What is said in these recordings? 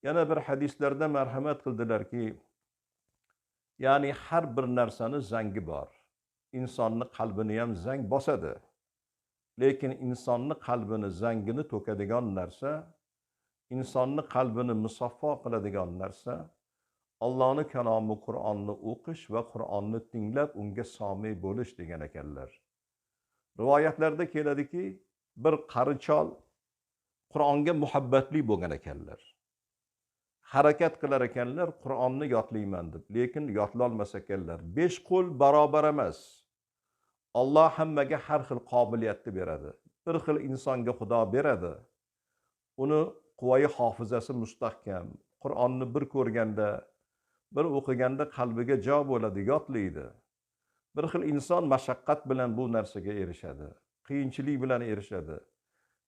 Yana bir hadislarda marhamat qildilarki, ya'ni har bir narsani zangi bor. Insonni qalbini ham zang bosadi. Lekin insonni qalbini zangini to'kadigan narsa, insonni qalbini musaffo qiladigan narsa Allohning kalomi Qur'onni o'qish va Qur'onni tinglab unga somi bo'lish degan ekanlar. Rivoyatlarda keladiki, bir qari chol Qur'onga muhabbatli bo'lgan ekanlar. Harakat qilar ekanlar, Qur'onni yodlayman deb, lekin yodlolmas ekanlar. 5 qo'l barobar emas. Alloh hammaga har xil qobiliyatni beradi. Bir xil insonga Xudo beradi. Uni quvvai hofizasi mustahkam. Qur'onni bir ko'rganda, bir o'qiganda qalbiga jo bo'ladi, yodlaydi. Bir xil inson mashaqqat bilan bu narsaga erishadi, qiyinchilik bilan erishadi.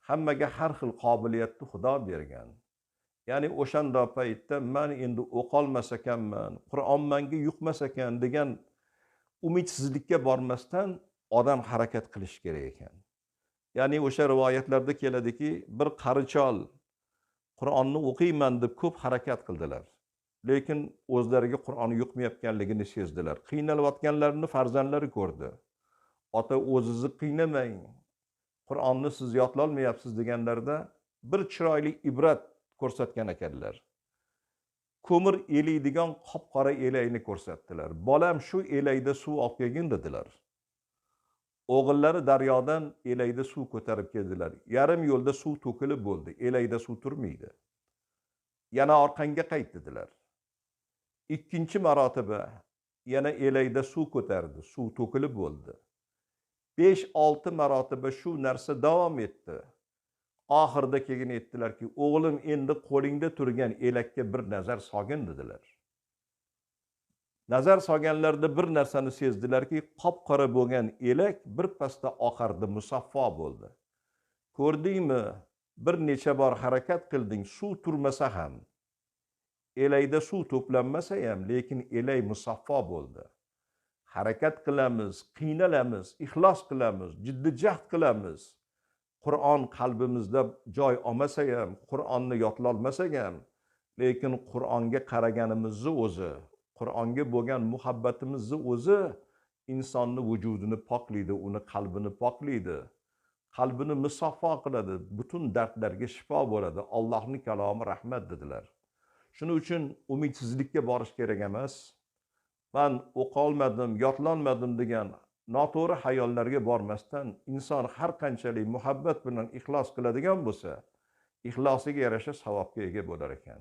Hammaga har xil qobiliyatni Xudo bergan. Ya'ni o'shanda paytda men endi o'qolmas ekanman, Qur'on menga yuqmas ekan degan umidsizlikka bormasdan odam harakat qilish kerak ekan. Ya'ni o'sha rivoyatlarda keladiki, bir qari chol Qur'onni o'qiyman deb ko'p harakat qildilar. Lekin o'zlariga Qur'on yuqmayotganligini sezdilar. Qiynalayotganlarini farzandlari ko'rdi. Ota, o'zingizni qiynamang, Qur'onni siz yodlolmayapsiz deganlarida bir chiroyli ibrat ko'rsatgan ekanlar. Ko'mir eliydigan qop-qora elakni ko'rsatdilar. Bolam, shu elakda suv olib kelgin dedilar. O'g'illari daryodan elakda suv ko'tarib keldilar. Yarim yo'lda suv to'kilib bo'ldi. Elakda suv turmaydi. Yana orqangga qayt dedilar. Ikkinchi marotaba yana elakda suv ko'tardi, suv to'kilib bo'ldi. 5-6 marotaba shu narsa davom etdi. Oxirida keyin aytdilarki, o'g'lim, endi qo'lingda turgan elakka bir nazar solgin dedilar. Nazar solganlarida bir narsani sezdilarki, qop-qora bo'lgan elak bir pasda oqardi, musaffo bo'ldi. Ko'rdingmi, bir necha bor harakat qilding, suv turmasa ham, elakda suv to'planmasa ham, lekin elak musaffo bo'ldi. Harakat qilamiz, qiynalamiz, ixlos qilamiz, jiddiy jahd qilamiz. Qur'on qalbimizda joy olmasa ham, Qur'onni yodlolmasak ham, lekin Qur'onga qaraganimizni o'zi, Qur'onga bo'lgan muhabbatimizni o'zi insonni vujudini poklaydi, uni qalbini poklaydi, qalbini musaffo qiladi, butun dardlarga shifo bo'ladi. Allohning kalomi rahmat dedilar. Shuning uchun umidsizlikka borish kerak emas. Men o'qolmadim, yodlolmadim degan noto'g'ri hayollarga bormasdan inson har qanchalik muhabbat bilan ixlos qiladigan bo'lsa, ixlosiga yarasha savobga ega bo'lar ekan.